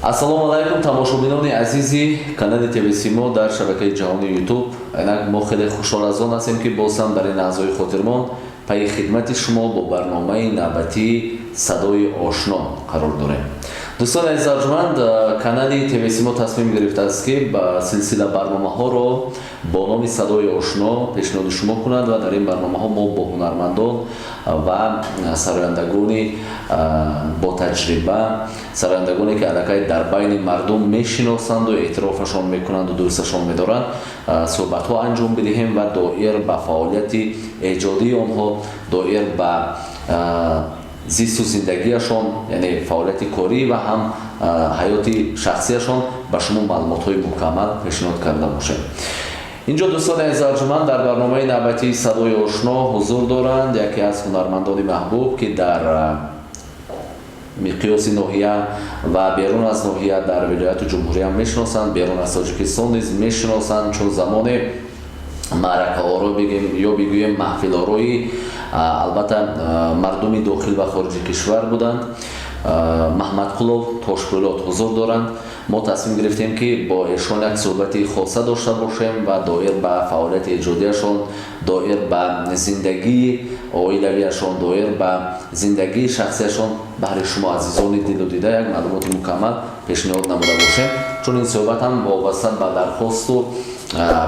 Ассалому алайкум, тамошобинони азизи канали ТВ Симо дар шабакаи ҷаҳони Ютуб. Инак, мо хеле хушҳол аз он ҳастем, ки боз ҳам дар ин лаҳзаҳои хотирмон пайи хидмати шумо бо барномаи навбатии «Садои ошно» қарор дорем. Дӯстони азиз арҷманд, канали ТВ Симо тасмим гирифтааст, ки ба силсила барномаҳоро бо номи «Садои ошно» пешниҳоди шумо кунад ва дар ин барномаҳо мо бо ҳунармандон ва сарояндагони ботаҷриба, сарояндагоне, ки аллакай дар байни мардум мешиносанду эътирофашон мекунанду дӯсташон медоранд, суҳбатҳо анҷом бидиҳем ва доир ба фаъолияти эҷодии онҳо, доир ба зисту зиндагиашон, яъне фаъолияти корӣ ва ҳам ҳаёти шахсиашон, ба шумо маълумотҳои мукаммал пешниҳод карда бошем. Инҷо, дӯстони азиз арҷуманд, дар барномаи навбатии «Садои ошно» ҳузур доранд яке аз ҳунармандони маҳбуб, ки дар миқёси ноҳия ва берун аз ноҳия, дар вилояту ҷумҳуриям мешиносанд, берун аз Тоҷикистон низ мешиносанд, чун замоне маъракаоро бигем ё бигӯем маҳфилорои, албатта, мардуми дохил ва хориҷи кишвар буданд. Маҳмадқулов Тошпӯлот ҳузур доранд. Мо тасмим гирифтем, ки бо эшон як суҳбати хоса дошта бошем ва доир ба фаъолияти эҷодиашон, доир ба зиндагии оилавиашон, доир ба зиндагии шахсиашон баҳри шумо, азизони дилу дида, як маълумоти мукаммал пешниҳод намуда бошем, чун ин суҳбат ҳам вобаста ба дархосту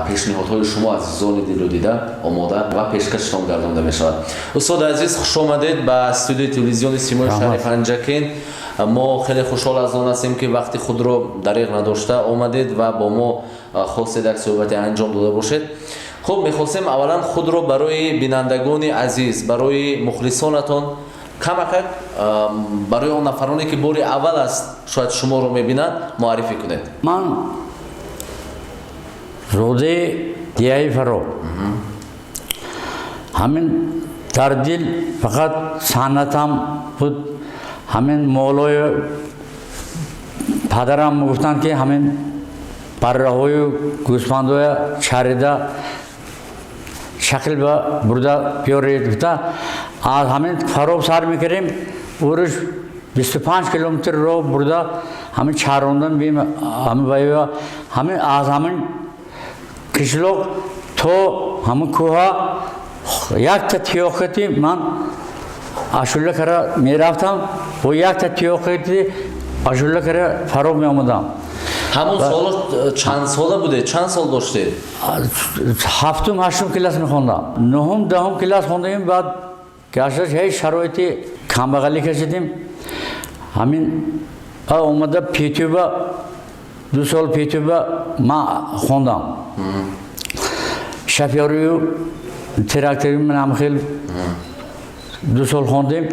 пешниҳодҳои шумо, азизони дилу дида, омода ва пешкаштон гардонда мешавад. Устоди азиз, хуш омадед ба студияи телевизиони Симои шаҳри Панҷакент. Мо хеле хушҳол аз он ҳастем, ки вақти худро дариғ надошта омадед ва бо мо хостед як суҳбате анҷом дода бошед. Хуб, мехостем аввалан худро барои бинандагони азиз, барои мухлисонатон камакак, барои он нафароне, ки бори аввал аст шояд шуморо мебинанд, муаррифӣ кунед. Ман зодаи деҳаи Фароб. Ҳамин дар дил фақат санъатам буд. Ҳамин молои падарам мегуфтанд, ки ҳамин барраҳою гӯсфандоя чарида шақил ба бурда биёред гуфта, аз ҳамин Фароб сар мекардем, уруш 25 километр роҳ бурда, ҳамин чарондан бим. Ҳамин вайва, ҳамин аз ҳамин қишлоқ то ҳамин кӯҳа якта тиёқати ман ашула кара мерафтам, бо якта тиёқати ашула кара Фароб меомадам. Ҳамон соло чанд сола будед, чанд сол доштед? Ҳафтум, ҳаштум класс мехондам, нуҳум, 10-ум класс хондагим. Баъд гашташ ҳеҷ шароити камбағалӣ кашидем. Ҳамин омада ПТУба, 2 сол ПТУба ман хондам, шофёрию трактори ман хел 2 сол хондем.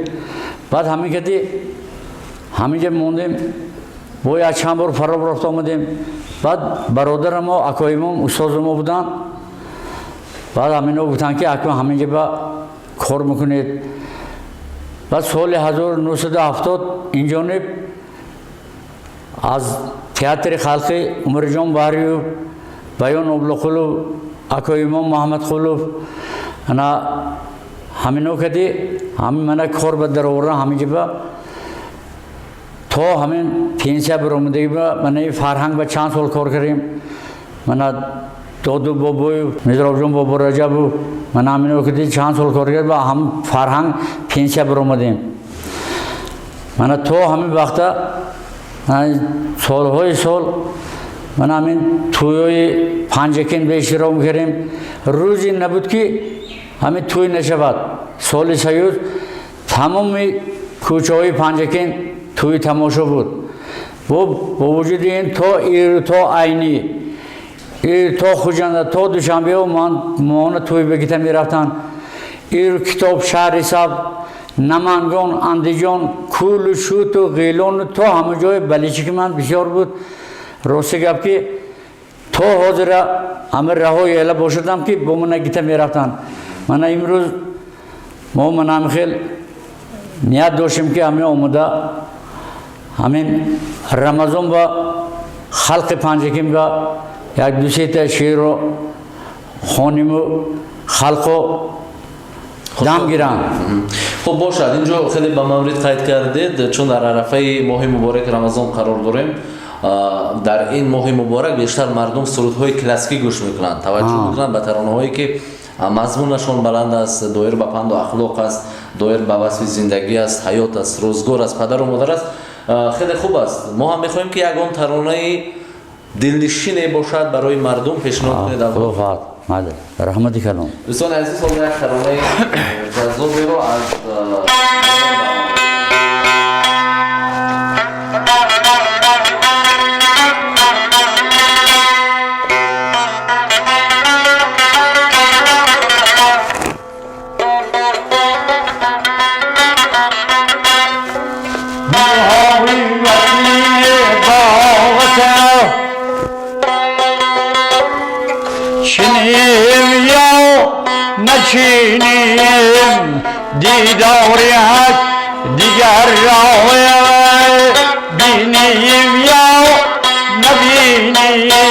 Баъд ҳамин кади ҳаминҷа мондем, бо як чанд бор Фароб рафта омадем. Баъд бародарамо, акоимом устозамо буданд. Баъд ҳамино гуфтанд, ки акун ҳаминҷа ба кор мекунед. Баъд соли 1970 инҷониб аз театри халқӣ Умарҷон Баҳриев, Баён Облуқулов, акоимом Муҳаммадқулов, ана ҳамино кади ҳамин мана кор ба даровардан. Ҳаминҷа ба то ҳамин пенсия баромадагӣ ба мана фарҳанг ба чанд сол кор кардем. Мана Доду Бобоев, Мизробҷон Бобораҷабов, мана ҳамино кади чанд сол кор кард, ба ҳам фарҳанг пенсия баромадем. Мана то ҳамин вақта, солҳои сол, мана ҳамин тӯёи Панҷакент бе иштирок мекардем. Рӯзе набуд, ки ҳамин тӯй нашавад. Соли Союз тамоми кӯчаҳои Панҷакент тӯи тамошо буд. Бо вуҷуди ин то ир, то Айнӣ, ир то Хуҷанда, то Душанбео ман моона тӯй бигита мерафтанд. Ир Китоб, Шаҳри Сабз, Намангон, Андиҷон, Кӯлу Шуту Ғилону то ҳама ҷои баличики ман бисёр буд. Рости гап, ки то ҳозира ҳама раҳои эла бошадам, ки бо мана гита мерафтанд. Мана имрӯз мо мана ҳамин хел ният доштем, ки ҳамин омода ҳамин Рамазон ба халқи Панҷакент ба як ду сета шеърро хониму халқо. Дам гиранд. Хуб бошад, инҷо хеле ба маврид қайд кардед, чун дар арафаи моҳи муборак Рамазон қарор дорем. Дар ин моҳи муборак бештар мардум сурудҳои классикӣ гӯш мекунанд, таваҷҷӯҳ мекунанд ба таронаҳое ки мазмунашон баланд аст, доир ба панду ахлоқ аст, доир ба васфи зиндагӣ аст, ҳаёт аст, рӯзгор аст, падару модар аст. Хеле хуб аст. Мо ҳам мехоҳем ки ягон таронаи дилнишине бошад барои мардум пешниҳод кунед. Худо хоҳад, майли, раҳмати калон. Дӯстони азиз, ҳоло як таронаи ҷаззоберо аз Чиним ё начиним дидори ҳак дигар роҳ биним ё набиним.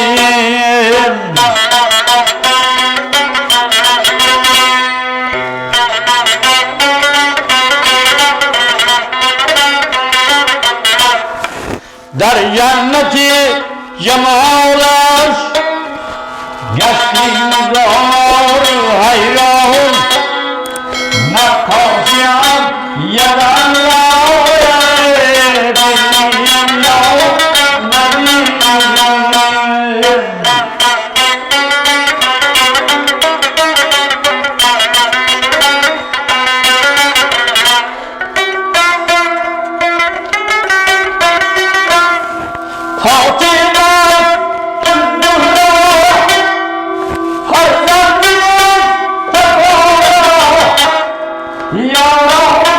Дар ҷаннати ҷамолаш гаштим зор ҳайрон, наққошиам яган биним ё набиним. Фотима Зуҳро фарзанди Мустафо, ё набиним.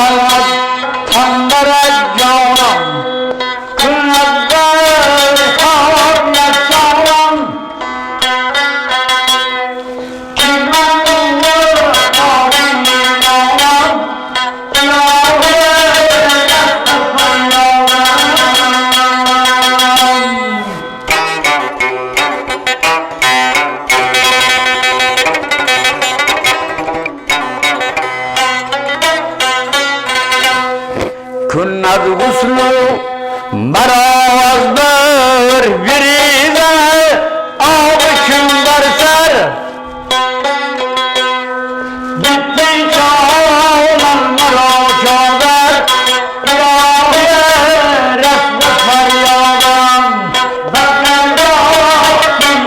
از تنبر جانم کند بر کار نچارم که من آرام راه دست فریادم. کند غسل مرا از بر بریزه آب چون بر سر بپیچانم مرا چادر راه رسم فریادم بکردار چون.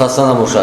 Хаста набошад.